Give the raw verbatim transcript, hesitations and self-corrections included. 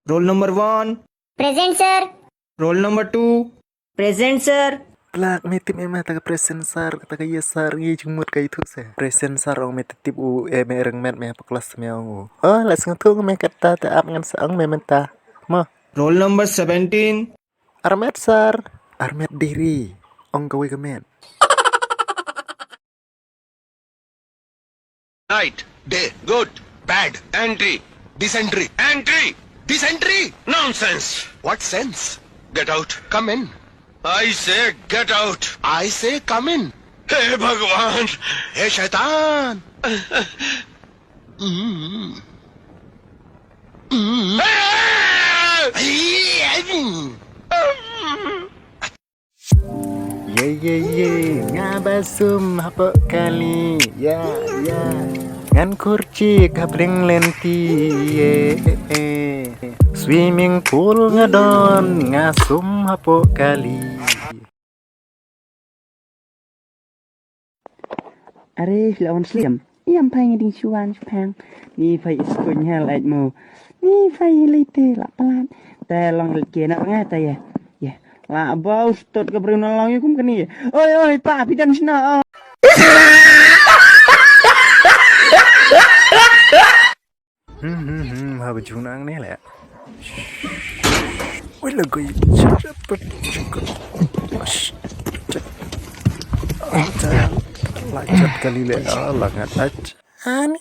Roll number one. Present, sir. Roll number two. Present, sir. Plak, me tip me ma ta ka present sir, ta ka yes sir, ye jingmut ka ithuh se. Present sir, ong me tip u, eh, me reng met me ha class me ong u. Oh, la sngewthuh me kata, te ap ngan sa ong me mynta. Mo. Roll number seventeen. Armet sir. Armet diri. Ong kawei ka met. Night. Day. Good. Bad. Entry. Dysentery. Entry. Dysentery. Nonsense. What sense? Get out. Come in. I say get out. I say come in. Hey Bhagwan. Hey Shaitan. Mm. Mm. Ah! Ye ye ye, nga ba sum hapoh kali. Ya ya. Ngan khur chik ha bring lynti. Ye. Swimming pool nga don, nga sum hapoh kali. Are la wan slim. Ïam phai ngi ding shuan shupang. Ni phai is kuñ hel ait mo. Ni phai lei te la palat. Te long leit ke na nga te ya. Ya. La bau stot ka breu na long yu kum kani. Oi oi pa pidan shna. Hmm hmm hmm, ha ba jung nang ne le. Wih la goi. La chat kali le, ah, la ngat ach. Ani